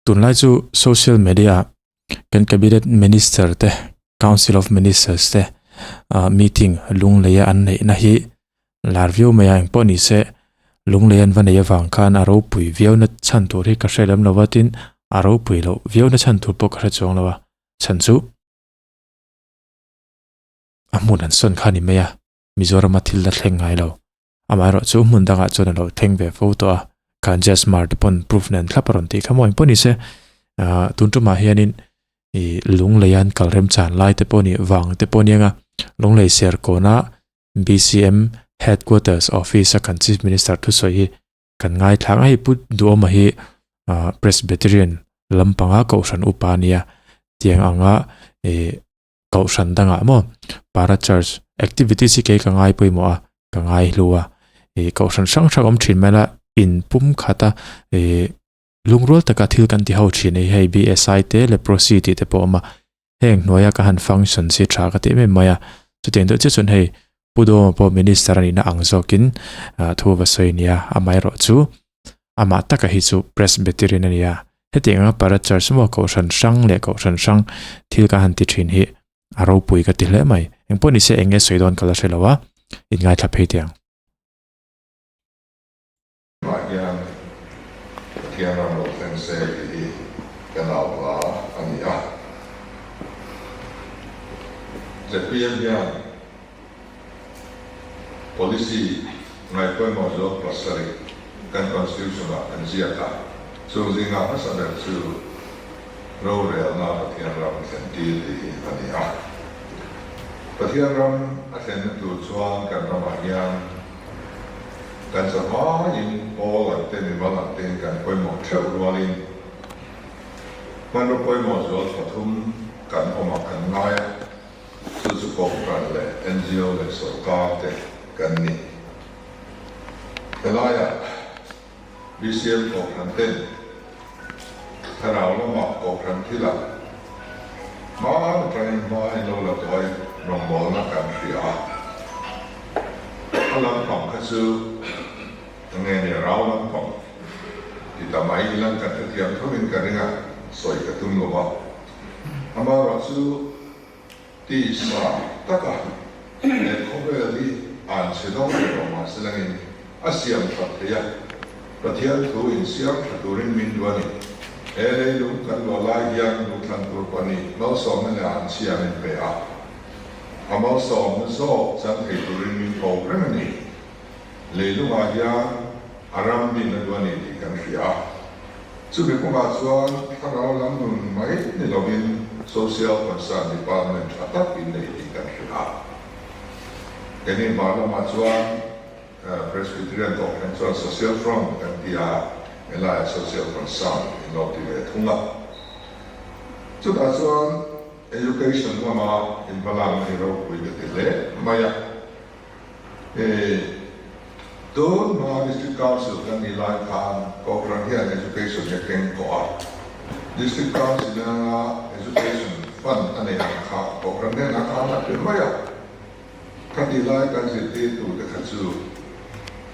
Tunlai chu social media ah kan cabinet minister te council of ministers te ah meeting lunglei a an neihna hi lar viau mai a engpawh ni se lunglei an va neih avang khan a ropui viau na chhan tur hi ka hre lem lo va tin a ropui loh viau na chhan tur pawh ka hre chuang lo a chhan chu a hmun an sawn kha a ni mai a Mizoram a thil la thleng ngai lo. Amaherawhchu hmun dangah chuan a lo thleng ve fo tawh a, khan Jazz Hmar te pawn proof nen thlap a rawn tih kha maw engpawh ni se, ah tun tumah hianin ih Lunglei an kal remchan lai te pawh a nih vang te pawh a ni ang a, Lunglei Serkawna BCM Headquarters Office a kan Chief Minister thusawi hi kan ngaithla ang a, hei Pu Duhawma hi ah Presbyterian lampanga kohhran upa a nia, tiang anga ih Kohhran dangah maw Para Church activities hi kei ka ngai pawimawh a, ka ngai hlu a. Ih kohhran hrang hrang awm thin mai la, in pum khat a ih lungrual taka thil kan ti ho thin a hi hei BSI te Leprosy tih te pawh a awm a. Heng hnuaia ka han function si tha ka ti em em mai a. Chutiang deuh chiah chuan hei Pu Dawma pawh Minister a nihna ang zawkin thu va sawi a nia, amaherawh chu amah taka hi chu Presbyterian a nia. Hetiang anga Para Church maw Kohhran hrang leh Kohhran hrang thil ka han ti thin hi a ropui ka ti hle mai. Engpawh nise eng nge sawi dawn ka la hre lo a, inngaithla phei teh ang. Tunah hian Pathian ram lo thleng se tih hi ka nau hla a ni a. Zpm hian policy ngaihpawimawh zawk pasarih kan constitution-ah an ziak a, chung zinga hmasa ber chu rorelna Pathian ram thlen tir tih hi a ni a. Pathian ram a thlenna tur chuan kan ramah hian Kan zahmaiin pawl ang te mimal ang tein kan pawimawh theuh rualin hmanraw pawimawh zual pathum kan awm a kan ngai a, chu chu Kohhran leh ngo leh sawrkar te kan ni. Helaiah BCM Kohhran ten thlarau lamah Kohhran thilah hma atangin hma in lo la tawh a rawngbawlna kan hria a, a lampang kha chu enge ni rau lampang ti ta mai ilang kan hrethiam tho in ka ring a, sawi ka tum lo a, amaherawhchu Tisa taka he khawvel hi an chhe dawng ve lo mahse langin a siam that thei a, Pathian thu in siam tha turin min duh a ni. He leilung kan luah lai hian duhthlan tur pahnih malsawmna leh an chhia min pe a, a malsawmna zawk chan thei turin min ko reng a ni. Leilungah hian a ram din a duh a ni tih kan hria a. Chumi kawngah chuan thlarau lam nun mai ni lovin Social Concern Department tha tak in nei tih kan hria a. Keini hmar lamah chuan Presbyterian Kohhran chuan Social Front kan ti a, helaiah Social Concern in lo ti ve thung a. Chutah chuan Education lama inhmalakna hi ropui ka ti hle mai a. Tun hma District Council kan nih lai khan Kohhran hian Education hi a keng tawh a, District Council anga Education Fund a neih ang kha Kohhran hnenah khan a pe mai a, khatih lai kan zirtirtute kha chu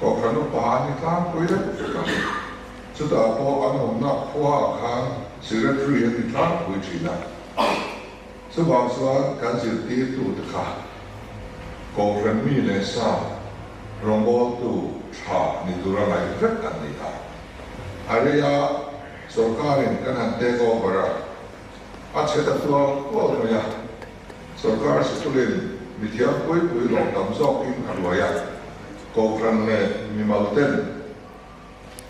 Kohhran upa an ni tlangpui vek vek a, chutah pawh an awmna khuaah khan Secretary an ni tlangpui thin a. Chuvang chuan kan zirtirtute kha Kohhran mi leh sa rawngbawltu tha ni tura ngaih vek an ni a. A reia sorkarin kan han take over a, a chhe ta tual tual mai a. Sorkar sikulin mithiam pui pui lawm tam zawkin a ruai a, Kohhran leh mimal ten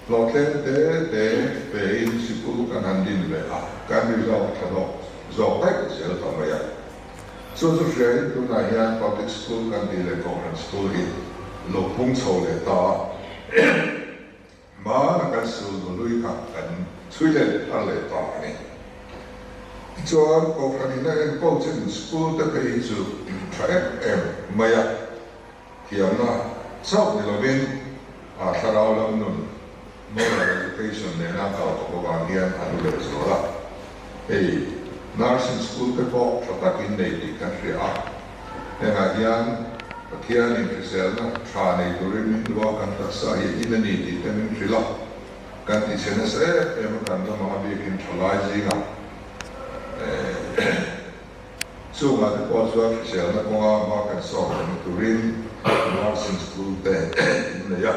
Hlawhtleng te te pein sikul kan han din ve a, kan result tha dawk zawk daih zel ta mai a. Chu chu hriain tunah hian public school kan tih leh kohhran school hi lo phung chho leh ta a, hmana kan sul nului kha kan chhui let thar leh ta a ni. Tichuan kohhran in a enkawl chin school te phei hi chu tha em em mai a. Thiamna chauh ni lovin a thlarau lam nun, moral education, nena kal tawh avang hian a hlu leh zual a. Hei nursing school te pawh tha takin nei tih kan hria a, hengah hian Pathianin hriselna tha nei turin min duh a, kan taksa hi in a ni tih te min hrilh a, kan ti chhe nasa em em a, kan ramah a bikin tha. thalai zingah chungah te pawh chuan hriselna kawnga hma kan sawm theihna turin Nursing School te in nei a.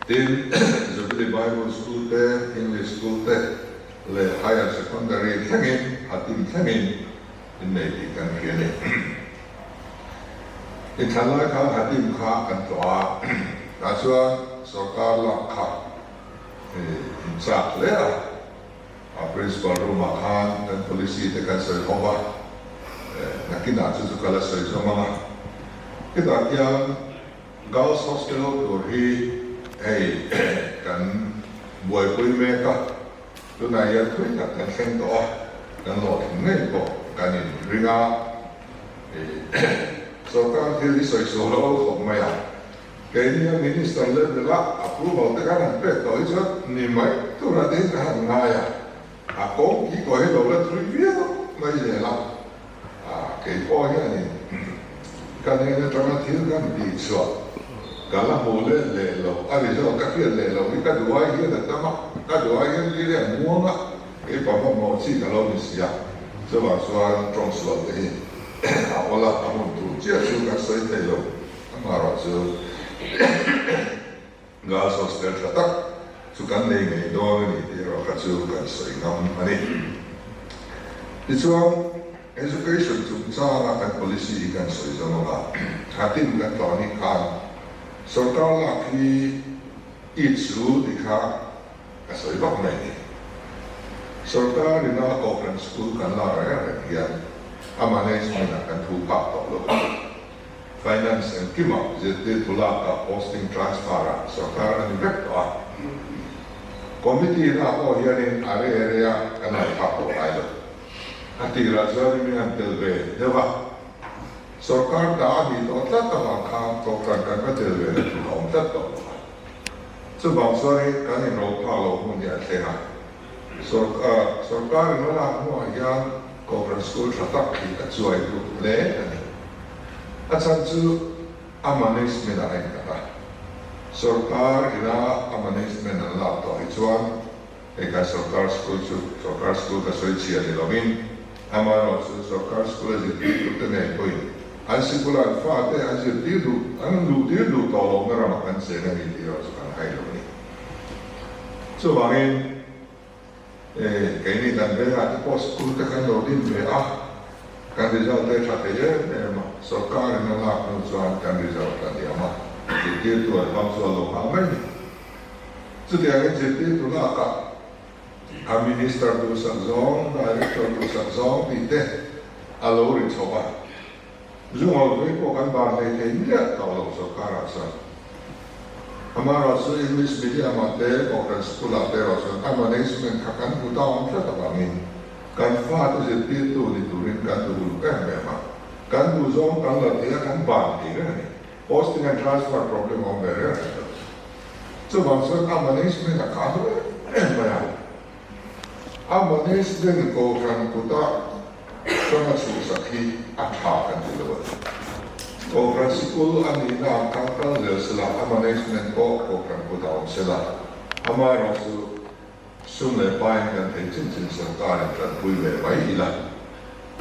Tin, Jubilee Bible School te, English School te leh Higher Secondary thlengin, Hatim thlengin in nei tih kan hria a ni. Inthlan lai khan Hatim kha kan tlawh a, tah chuan sorkar lak kha in chak hle a, a Principal room ah khan kan policy te kan sawi ho va, nakinah chu chu ka la sawi zawm ang a. Hetah khian Girls Hostel tur hi hei kan buaipui mek a, tunah hian thui tak kan thleng tawh a, kan hlawhtling ngei pawh kan inring a, sorkar thil hi sawi sual a awl khawp mai a, keini a Minister level a approval te khan han pek tawh hi chuan ni mai tura te hi ka han ngai a, a kawng khi kaw hi lo la thui viau mai zel a, kei pawh hianin ka hnen atanga thil kan tih chhuah ka la hmuh let leh loh a result ka hriat leh loh hi ka duh ai hian a tam a, ka duh ai hian thil hi a muang a, kei pa hmanhmawh chi ka lo ni si a, chuvang chuan tawng sual te hi a awl a, a hun tur chiah chu kan sawi thei lo, amaherawhchu Girls hostel tha tak chu kan nei ngei dawn a ni tih erawh kha chu kan sawi ngam a ni. Tichuan, Education chungchanga kan policy hi kan sawi zawm ang a, Hatim kan tlawh ni khan sorkar lak hi i chu tih kha ka sawi vak mai ni. Sorkar ina Kohhran school kan lak reng reng hian a management-ah kan thu phak tawh lo a ni. Finance engkimah zirtirtu lakah posting transfer ah sorkar a ni vek tawh a. Committee na pawh hianin a re re a kan han phak tawh ngai lo. A tirah chuan mi han tel ve deuh a. Sorkar ta a nih tawh tlat avang khan kohhran kan va tel ve na tur a awm tlat tawh lo a. Chuvang chuanin kan inro phak loh hmun hi a thleng a. Sorkar in a lak hnuah hian Kohhran School tha tak hi a chuai duh hle a ni. A chhan chu a management ah a innghat a. Sorkar ina a management an lak tawh hi chuan hei kan sorkar school chu sorkar school ka sawi chhia ni lovin amaherawhchu sorkar school a zirtirtute ngei pawhin an sikula an fate an zirtir duh an luhtir duh tawh lohna ramah kan cheng a ni tih erawh chu kan hai lo a ni. Chuvangin keini kan vengah te pawh school te kan lo din ve a, kan result te a tha thei em em a, sorkarin a lak hnu chuan kan result a hniam a, zirtirtu an hmang chuan lo nghal mai ni. Chutiangin zirtirtu lakah a minister duhsak zawng, director duhsak zawng tih te a lo ri chho a, Zungaw vei pawh kan ban hlei thei miah tawh lo sorkarah chuan. Amaherawh chu English medium ah te Kohhran school ah te erawh chuan a management kha kan hmu ta awm tlat avangin kan fate zirtirtu ni turin kan duh uluk em em a, kan duh zawng kan la thei a kan ban thei reng a ni. Posting and transfer problem a awm ve reng reng lo. Chuvang chuan a management a kha hlu em em mai a. A management Kohhran kuta hranga chhuhsak hi a tha kan ti lo a ni. Kohhran sikul a nihna ang khan kal zel sela, a management pawh Kohhran kutah awm sela, amaherawhchu sum leh paiin kan thei chin chin sorkarin tanpui ve mai ila.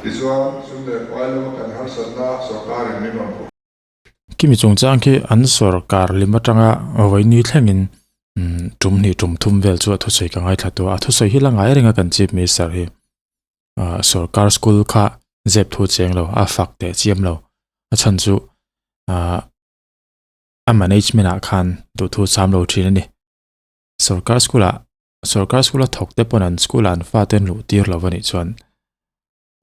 Tichuan, sum leh pai lama kan harsatna sorkarin min rawn phuh. Kimi chungchang khi an sorkar lim atanga vawiini thlengin tum hnih tum thum vel chu a thusawi ka ngaithla tawh a, a thusawi hi la ngai reng a kan chief minister hi ah sorkar school kha zep thu cheng lo a fak teh chiam lo a chhan chu ah a management ah khan duhthu cham lo thin a ni sorkar school ah sorkar school a thawk te pawn an school ah an fate an luh tir lo a nih chuan.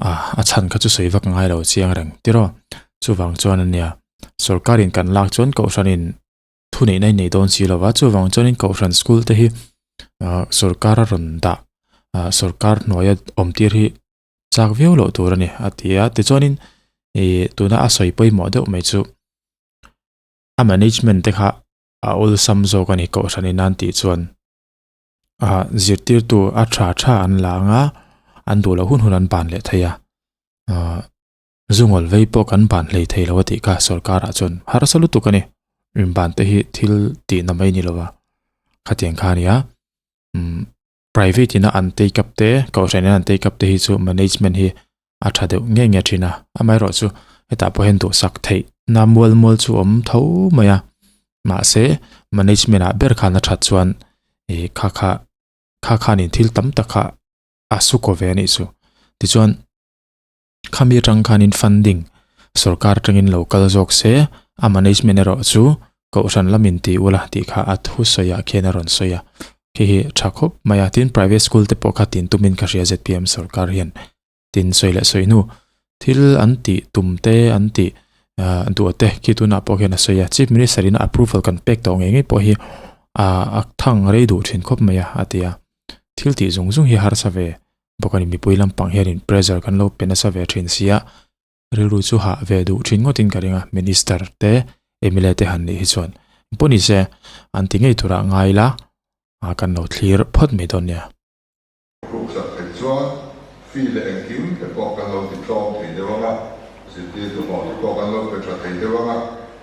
Ah, a chhan kha chu sawi vak ngai lo chiang reng tiraw. Chuvang chuan ania, sorkarin kan lak chuan kohhranin thuneihna i nei dawn si lova, chuvang chuanin kohhran school te hi ah sorkar a rawn dah ah sorkar hnuaia awm tir hi chak viau loh tur a ni a ti a. Tichuanin ih tuna a sawi pawimawh deuh mai chu a management te kha a awlsam zawk a ni kohhranin an tih chuan. ah zirtirtu a tha tha an la ang a an duh loh hun hun an ban leh thei a ah zungawl vei pawh kan ban hlei thei lo a tih kha sorkar ah chuan harsa lutuk a ni inban te hi thil tih na mai ni lo va khatiang kha a ni a umm. Private ina an take up te, kohhran ina an take up te hi chu management hi a tha deuh nge nge thin a. Amaherawhchu hetah pawh hian duhsak theih na mual mual chu a awm tho mai a. Mahse management ah ber khan a that chuan ih kha kha kha khanin thil tam tak kha a su kaw ve a nih chu. Tichuan khami atang khanin funding sorkar atangin lo kal zawk se a management erawh chu kohhran lamin ti ula tih kha a thusawi ah khian a rawn sawi a khi hi tha khawp mai a tin private school te pawh kha tin tumin ka hria zpm sorkar hian tin sawi leh sawi hnu thil an tih tum te an tih ah duh te khi tunah pawh khian a sawi a chief minister in approval kan pek tawh ngei ngei pawh hi ah a thang rei duh thin khawp mai a a ti a thil tih zung zung hi harsa ve bawk a ni mipui lampang hianin pressure kan lo pe nasa ve thin sia rilru chu hah ve duh thin ngawtin ka ring a minister te mla te han nih hi chuan pawh ni se an ti ngei turah ngai la ah kan lo thlir phawt mai dawn nia. Ruksak theih chuan fee leh engkim te pawh kan lo ti tlawm thei deuh ang a, zirtirtu hlawh te pawh kan lo pe tha thei deuh ang a,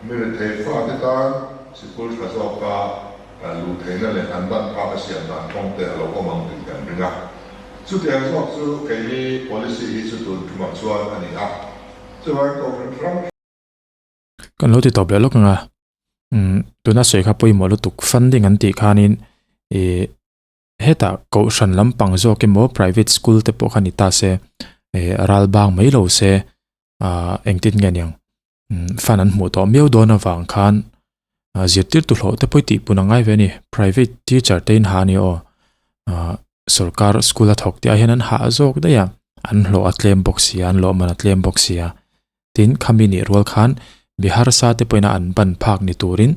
mi rethei fate tan sikul tha zawka luh theihna leh an ban phak a siam dan kawng te a lo awm ang tih kan ring a. Chutiang zawk chu keini policy hi chu tun tumah chuan a ni a. Chuvangin Kohhran hrang Kan lo ti tawp leh lawk ang a, umm tuna sawi kha pawimawh lutuk funding an tih khanin ih hetah Kohhran lampang zawk emaw private school te pawh kha ni ta se ih ral bang mai lo se ah engtin nge niang fan an hmuh tawh miau dawn avang khan zirtirtu hlawh te pawh i tih pun a ngai ve a ni private teacher te in ha a ni aw ah sorkar school a thawk te ah hian an hah zawk daih a an hlawh a tlem bawk si a an hlawh man a tlem bawk si a tin khami nih rual khan mi harsa te pawhin a an ban phak ni turin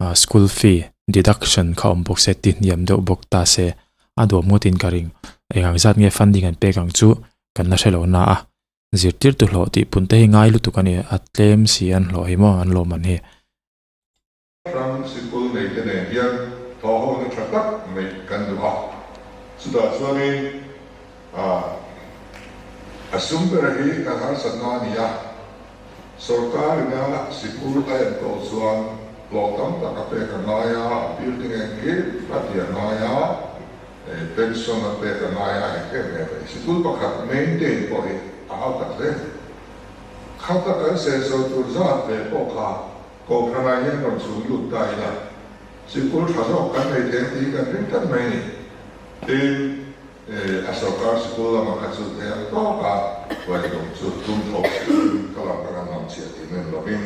ah school fee deduction kha awm bawk se ti hniam deuh bawk ta se a duam ngawtin ka ring eng ang zat nge funding an pek ang chu kan la hrelo na a. Zirtirtu hlawh tih pun te hi ngai lutuk a ni, a tlem si an hlawh hi maw an lawm an hi. Ram sikul nei te nen hian thawhhona tha tak mai kan duh a, chutah chuanin a sum bera hi kan harsatna a ni a, sorkar ina sikul a enkawl chuan hlawh tam tak a pek a ngai a, a building engkim a ti a ngai a. Pension a pek a ngai a eng em em a ni. Sikul pakhat maintain pawh hi a hau tak hle. Khata kan senso tur zat ve pawh kha Kohhranah hian rawn chhung lut ta ila sikul tha zawk kan nei thei ang tih hi kan ring tlat mai a ni. Tin, a sorkar sikul lamah kha chu thei ang tawka huaidawm chu tum tho siin ka lam ka kan lam chhiah tih nen lovin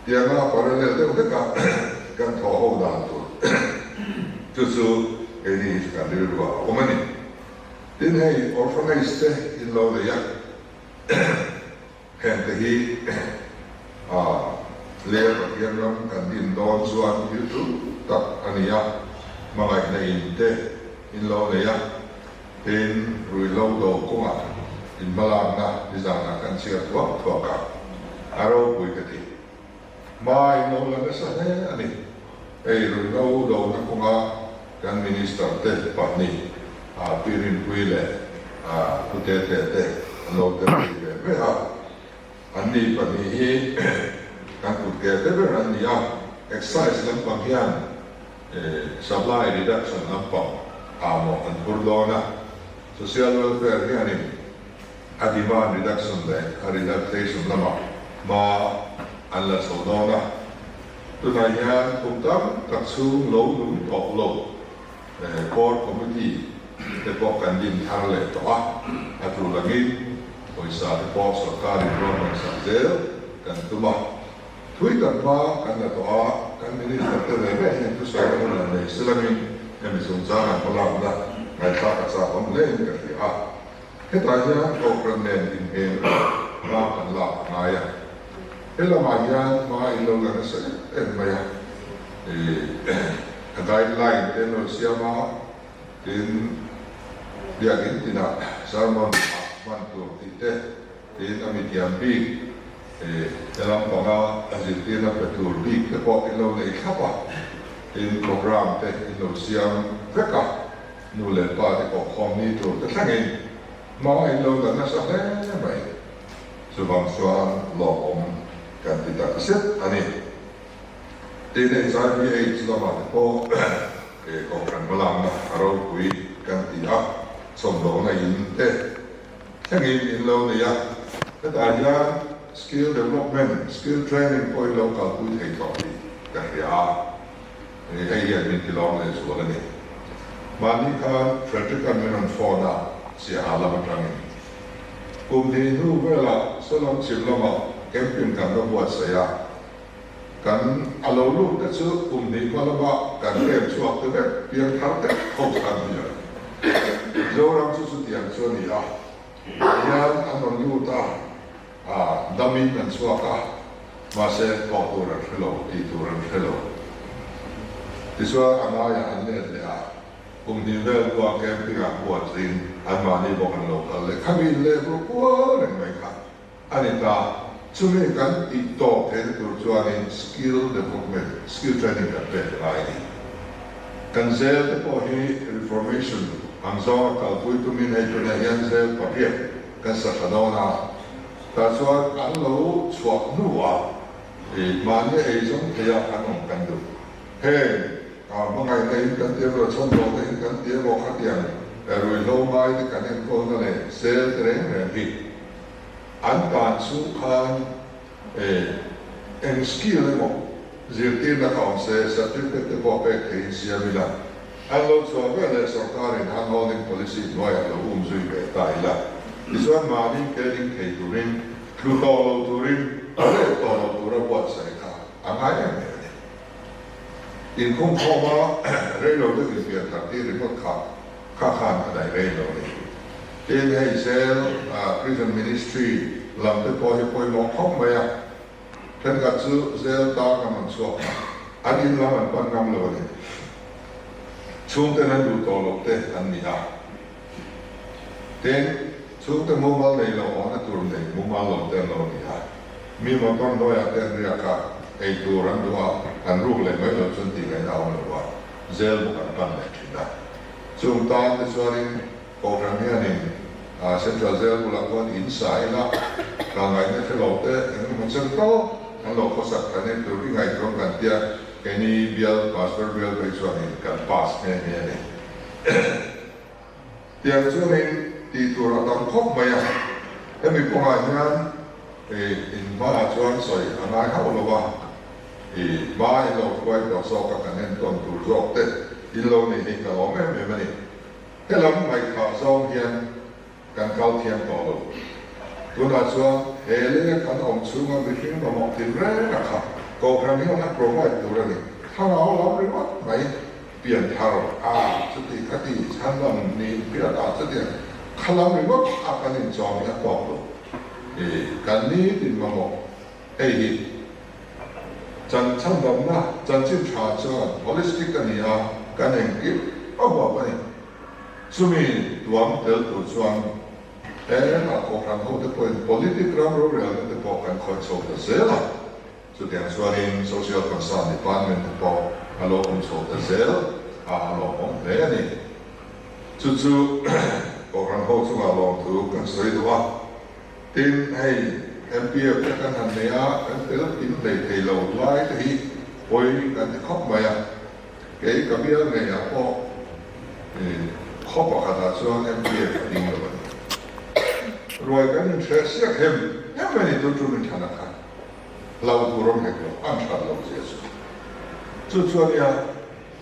tianga parallel deuh hleka kan thawh ho dan tur chu chu keini hi chu kan rilru ah a awm a ni. Tin hei orphanage te in lo nei a, heng te hi Ler Pathian ram kan din dawn chuan thil tul tak a ni a, hmangaihna in te in lo nei a, tin ruihhlo do kawngah in hmalakna nizanah kan chhiar thuak thuak a, a ropui ka ti. Hma in lo la nasa hle a ni. Hei ruihhlo dona kawnga kan Minister te pahnih Pi Rinpuii leh Pu Tete te an lo tel thei ve ve a. An ni pahnih hi kan kut ke te ber an ni a. Excise lampang hian supply reduction lampang ah mawh an phur dawn a. Social welfare hianin a demand reduction leh a relaxation lamah hma an la chho dawn a. Tunah hian kum tam tak chhung lo nung tawh lo Core Committee te pawh kan din thar leh tawh a, a tul angin pawisa te pawh sorkarin ruahman sak zel kan tum a. Thui tak hma kan la tawh a, kan Minister te ve ve hian thusawi hun an nei silangin hemi chungchang an hmalakna ngaihthlak a chak awm hlein ka hria a. Hetah hian Kohhran nen inheng hma kan lak a ngai a, he lamah hian hma in lo la nasa em em mai a, ih a guideline te an rawn siam a, tin biakin tinah sermon ah hman tur tih te, tin a mithiam bik ih he lampanga a zirtirna pe tur bik te pawh in lo nei thlap a, tin programme te in lo siam vek a. Nu leh pa te pawh khawm ni tur te thlengin hma in lo la nasa hle mai. Chuvang chuan lawmawm kan ti tak zet a ni. Tin HIV AIDS lamah te pawh kohhran hmalakna a ropui. kan ti a, chhawmdawlna in te thlengin in lo nei a, hetah hian skill development, skill training pawh in lo kalpui thei tawh tih ka hria a, hei hian min tilawm leh zual a ni. Mahni khan Frederick-a'n min rawn phone a, Siaha lam atangin. Kum hnih hnu velah Salam chhim lamah camping kan va buatsaih a, Kan a lo lut te chu kum hnih hma lama kan camp chhuak te vek piang thar te ho kha an ni a. Mizoram chu chutiang chu a ni a, tihian an rawn lut a, damin an chhuak a, mahse thawh tur an hre lo, tih tur an hre lo. Tichuan a ngaiah an let leh a, kum hnih vel hnuah camping ah buatsahin anmahni bawk an lo kal leh. Khami inleh vur kual reng mai kha. A ni ta, chumi kan tih tawp theihna tur chuanin skill development, skill training kan pek a ngai a ni. Kan zel te pawh hi reformation ang zawnga kalpui tumin hei tunah hian zel pariat kan sa tha dawn a, tah chuan an lo chhuah hnuah mahni eizawng theia an awm kan duh. Heng hmangaihna in kan ti emaw, chhawnzawhna in kan ti emaw khatiang ruihhlo ngai te kan enkawlna leh zel te reng reng hi An tan chu khan eng skill emaw zirtirna kha awm se, certificate te pawh pek theihin siam ila, an lo chhuah vel leh sorkarin hand holding policy hnuaiah lo um zui ve ta ila, tichuan mahni ke ding thei turin, tlu tawh lo turin, let tawh lo tura buatsaih kha a ngai em em a ni. Inkhawmkhawma rei lo deuh inpian thar tir ringawt kha Kha khan a daih rei lo ni. Tin, hei zel Prison Ministry lam te pawh hi pawimawh khawp mai a. Thenkhat chu zel tang an rawn chhuak a, an in lam an pan ngam lo a ni. Chhungten an duh tawh loh te an ni a. Tin, chhungte mumal nei lo awhna tur nei mumal lo te an lo ni a. Mi motor hnuaiah te an riak a, ei tur an duh a, an ruk leh mai loh chuan tih ngaihna a awm lo a, zel bawk an pan leh thin a. Chung tan te chuanin Kohhran hianin Central Jail bulah khuan in sa ila kal ngaihna hre lo te eng emaw chen tawp an lo khawsak tha nei tur i ngaihtuam kan tia keini bial Pastor bial phei chuanin kan pass nghe nghe a ni. Tiang chuanin tih tur a tam khawp mai a, hemi kawngah hian in hmaah chuan sawi a ngai hauh lo va. I hma in lo hruai tawh zawk a kan entawn tur zawk te in lo nih hi ka lawm em em a ni. Helam ngaihthah zawng hian kan kal thiam tawh lo. Tunah chuan he lei a kan awm chhunga mihring mamawh thil reng a kha Kohhran hian a provide tur a ni. Thlarau lam ringawt mai pianthar a chuti khati chhandam ni inhriat ah chutiang khalam ringawt a kan inchawm hi a tawk lo. I kan nitin mamawh Hei hi chanchhandamna chanchin tha chuan holistic a ni a, kan engkim a huap a ni. Chumi tuam tel tur chuan hengah Kohhran hote pawhin politic ram rorelna te pawh kan khawih chho ta zel a, chutiang chuanin Social Concern Department te pawh a lo awm chho ta zel a, a lawmawm hle a ni. Chu chu Kohhran ho chungah lawmthu kan sawi duh a. Tin, hei MPF te kan han nei a, kan tel kim hlei thei lo lai te hi pawi kan ti khawp mai a. Kei ka bial ngeiah pawh khaw pakhatah chuan MPF a ding lo a ni. Ruai kan inhreh siak hem hem a ni tun tum in thana khan hlau tur awm hek lo, an that lo zia chu. Chu chu a nia,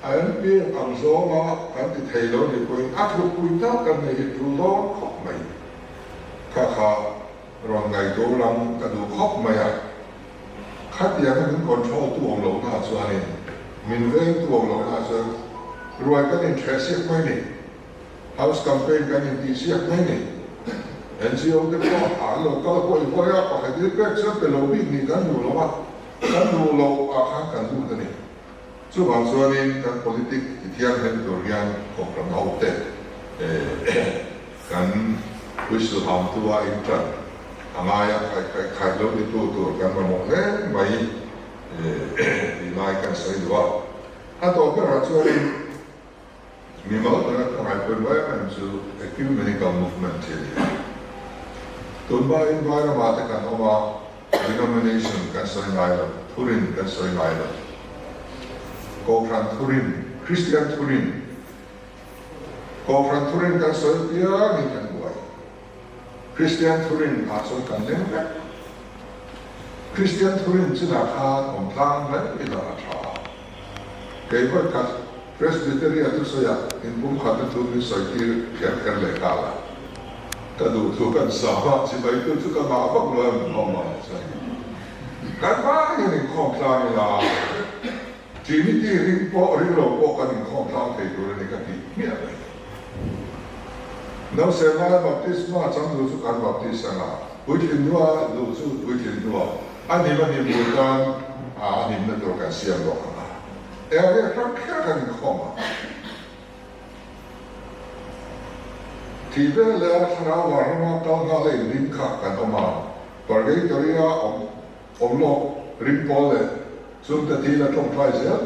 a MPF ang zawnga kan ti thei lo ni pawhin a thupui tak kan nei hi tul dawn khawp mai. Kha kha rawn ngaihtuah lam ka duh khawp mai a, khatianga min control tu awm lohna chuanin, min veng tu awm lohna chuan ruai kan inṭheh siak mai ni, house campaign kan intih siak mai ni, NGO te pawh an lo kal hawi hawi a, pakhat in pek chuan pe lo bik nih kan duh lo a, kan duh loh ah khan kan lut a ni. Chuvang chuanin kan politic ti thianghlim tur hian Kohhran hote kan whistle hamtu a inṭan a ngai a, khaih khaih khaih lo titu tur kan mamawh hle mai tih lai kan sawi duh a. A tawp berah chuanin mimal taka ka ngaihpawimawh em em chu ecumenical movement hi a ni a. Tunhmain Vairamah te kan awm a, Denomination kan sawi ngai lo, thurin kan sawi ngai lo. Kohhran thurin, Kristian thurin. Kohhran thurin kan sawi piangin kan buai. Kristian thurin ah chuan kan leng vek. Kristian thurin chinah khan awm tlang mai ila a tha. Kei vawi khat Presbytery-a thusawiah inpumkhatna thu min sawitir kher kher leh nghal a. Ka duh thu kan sam a, chibaitu chu ka ngah vak lo em inkhawm ah chuan. Kan vangin inkhawm tlang ila Trinity ring pawh ring lo pawh kan inkhawm tlang thei tur a ni ka ti hmiah mai. Nauseh laia baptisma chang duh chu kan baptist ang a, puitlin hnua duh chu puitlin hnua a hnim a hnim tur tan a hlimna tur kan siam bawk ang a. Eng hrang kher kan inkhawm ang. Thih vel leh a thlarau vanrama kal nghal a inring kha kan awm a, Purgatory-a awm awm lawk ring pawl leh chungte thil a tawngtai zel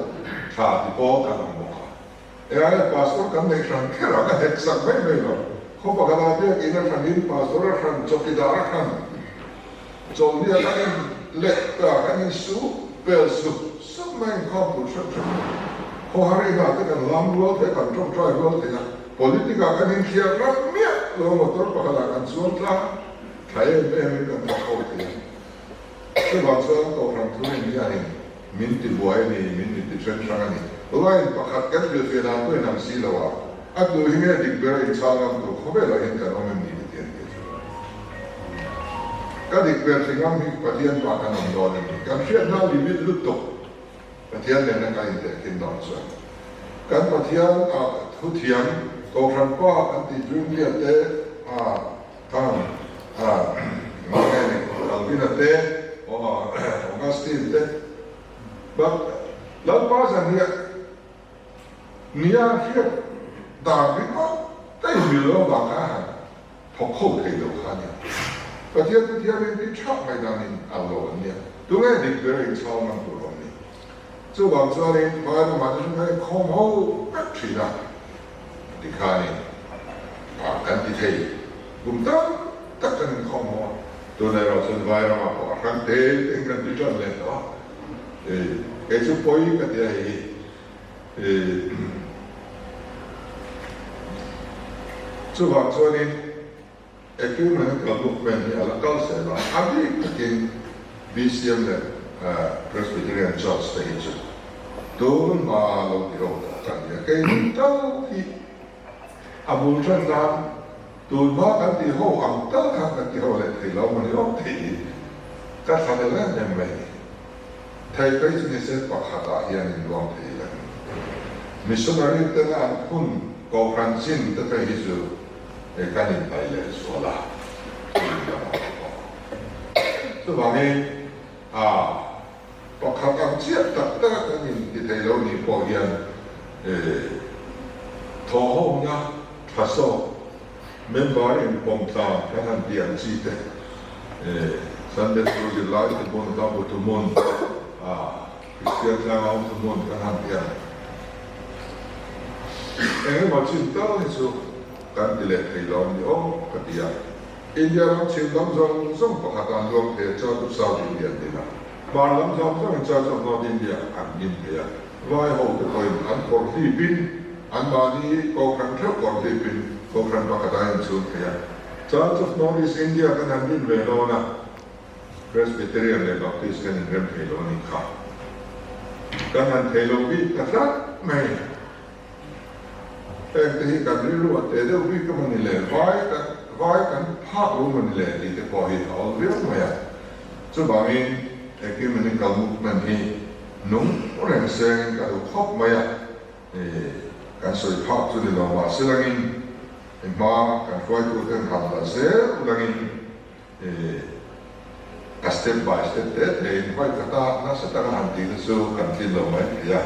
tha ti pawl kan awm bawk a. Eng pastor kan neih hran kher a, ka hek sak mai mai lo. Khaw pakhatah biakinn a hranin pastor a hran, chawkidar a hran, chawlhnia kan in leh ta kan in su pel sup sup mai inkhawm tur hreuh hreuh mai. Khawhar inah te kan lam rual thei a, kan tawngtai rual thei a, politic ah kan inthiar ram miah lo motor pakhatah kan chuang tlang tha em em in kan thawk ho thei a. Chuvang chuan Kohhran thurin hianin min ti buai a ni, min ti ti then hrang a ni. Line pakhat kan hrilhfiah dan pawhin ang si lo a, a tu hi nge dik ber a inchhal ngam tur khawvelah hian kan awm em ni ti an ti chu. Ka dik ber ti ngam hi Pathian pa kan awm dawn a ni. Kan hriatna limit lutuk Pathian nena kan intehkhin dawn chuan kan Pathian ah thuthiam Kohhran pa kan tih Zwingli-a te ah Khan nge ni Calvin-a te Augustine te but Lalpa zanriah nia hriat dan ringawt ka inmil lo avang khan a han thawk ho thei lo kha a nia. Pathian chu thiamin ti thap mai danin a lo an nia. Tunge dik ber inchhau ngam tur awm ni? Chuvang chuanin vai ramah te chu kan inkhawm ho vek thin a. Tikhanin kan ti thei kum tam tak kan inkhawm haw a, tunah erawh chuan vai ramah pawh a hrang te tein kan ti tan leh tawh a, kei chu pawi ka ti a hei hi chuvang chuanin Ecumenical Movement hi a la kal zel a, a bik takin BCM leh Presbyterian Church te hi chu tun hma lo ti ho tawh kan nia. Kei ni tal hi a bul tan nan tun hma kan ti ho ang tal khan kan ti ho leh thei lo mawni awm thei hi ka thla del em em mai ni. Thei phei chu ni se pakhatah hian in luang thei la ni. Missionary tena an phun Kohhran chin te phei hi chu He kan inhnaih leh zual a, thil dang a awm bawk. Chuvangin, a pakhat ang chiah tak tak a kan inti thei lo nih pawh hian thawhhawmna tha zawk, member inpawmtlan kan han tih ang chi te, Sunday School zirlai thuhmun, Hlabu thuhmun, Kristian tlangau thuhmun kan han tih ang eng emaw chin tal hi chu kan ti leh thei lo ni aw ka ti a. India ram chhim lam zawng zawng pakhat an luang thei a, Church of South India an din a, hmar lam zawng zawngin Church of North India an din thei a, vai ho te pawhin an kawr hlipin anmahni Kohhran theuh kawr hlipin Kohhran pakhat a inchhung thei a, Church of North East India kan han din ve dawn a. Presbyterian leh Baptist kan inrem thei lo a nih kha. Kan han thei lo bik ta tlat mai. Heng te hi kan rilru a te deuh bik emaw ni le, vai kan vai kan phak lo emaw ni le tih te pawh hi a awl viau mai a. Chuvangin Ecumenical Movement hi nung reng sengin ka duh khawp mai a, kan sawi phak chu ni lo mahse langin hma kan hruaituten han la zel langin A step by step te te in vawi khata nasa taka han tihna chu kan tlin lo mai thei a,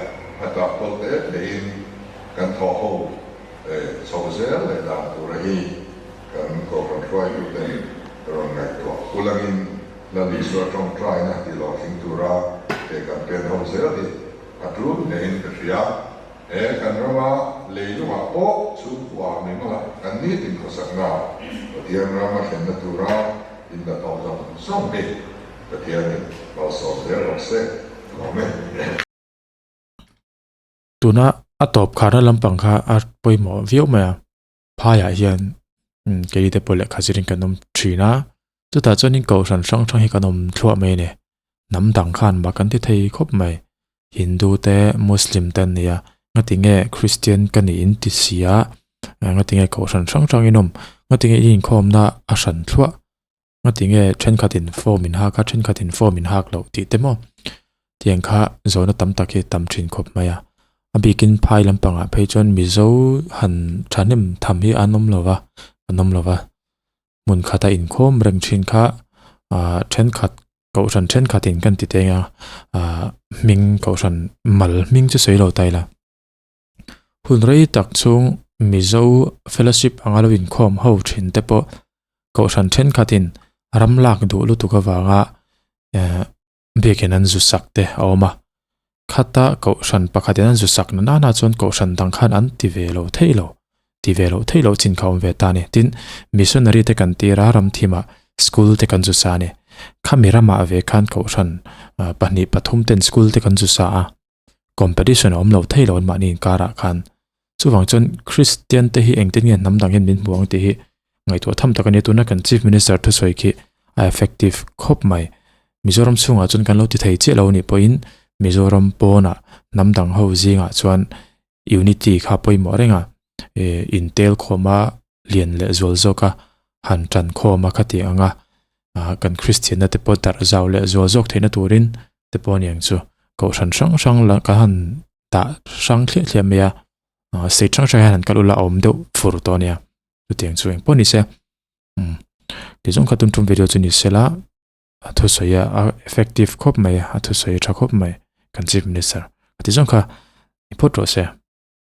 a tah pawl te te in kan thawh ho chho zel leh dan tura hi kan Kohhran hruaituten rawn ngaihtuah ulangin Lal Isua tawngtaina ti hlawhtling tura ke kan pen ho zel hi a tul hlein ka hria. He kan rama leilungah pawh chhungkua mimala kan nitin khawsakna Pathian ram a thlenna tura inla tawh zawng zawng hi Pathianin malsawm zel rawh se. Lawm e. Tuna a tawp kharna lampang kha a pawimawh viau mai a. Phaiah hian kei te pawh lehkha zirin kan awm thin a, chutah chuanin kohhran hrang hrang hi kan awm thluah mai a ni. Hnam dang khan mah kan ti thei khawp mai. Hindu te Muslim te an ni a, ngatinge Christian ka nih in ti si a, ngatinge kohhran hrang hrang in awm, ngatinge i inkhawmna a hran thluah, ngatinge thenkhatin form in hak a thenkhatin form in hak loh tih te maw tiang kha zawhna tam tak hi tam thin khawp mai a a bikin phai lampangah phei chuan Mizo han thahnem tham hi an awm lo va an awm lo va hmun khata inkhawm reng thin kha ah thenkhat kohhran thenkhatin kan ti teng a ah hming kohhran mal hming chu sawi lo ta ila. Hun rei tak chhung Mizo Fellowship anga lo inkhawm ho thin te pawh kohhran thenkhatin ram lak duh lutuk avanga eh biakin an zu sak te a awm a. Khata kohhran pakhatin an zu sak na nana chuan kohhran dang khan an ti ve lo thei lo, ti ve loh thei loh chin kha a awm ve ta a ni. Tin, missionary te kan tir a, ram thimah school te kan zu sa a ni. Khami ramah ve khan kohhran pahnih pathum ten school te kan zu sa a. competition a awm lo thei lo an mahni inkarah khan chuvang chuan Christian te hi engtin nge hnam dang hian min hmu ang tih hi ngaihtuah tham tak a ni tuna kan chief minister thusawi khi a effective khawp mai Mizoram chhungah chuan kan lo ti thei chiah lo anih pawhin Mizoram pawnah hnam dang ho zingah chuan unity kha pawimawh reng a eh intel khawma lian leh zual zawk a han tan khawm a khati ang a ah kan Christian na te pawh darh zau leh zual zawk theihna turin te pawh a ni ang chu kohhran hrang hrang la ka han dah hrang thliah thliah mai a ah state hrang hrang hian han kal ula a awm deuh fur tawh a nia chutiang chu engpawh ni se umm tizawng kha tun tum video chu ni sela a thusawi a effective khawp mai a thusawi tha khawp mai kan chief minister tizawng kha ni phawt rawh se.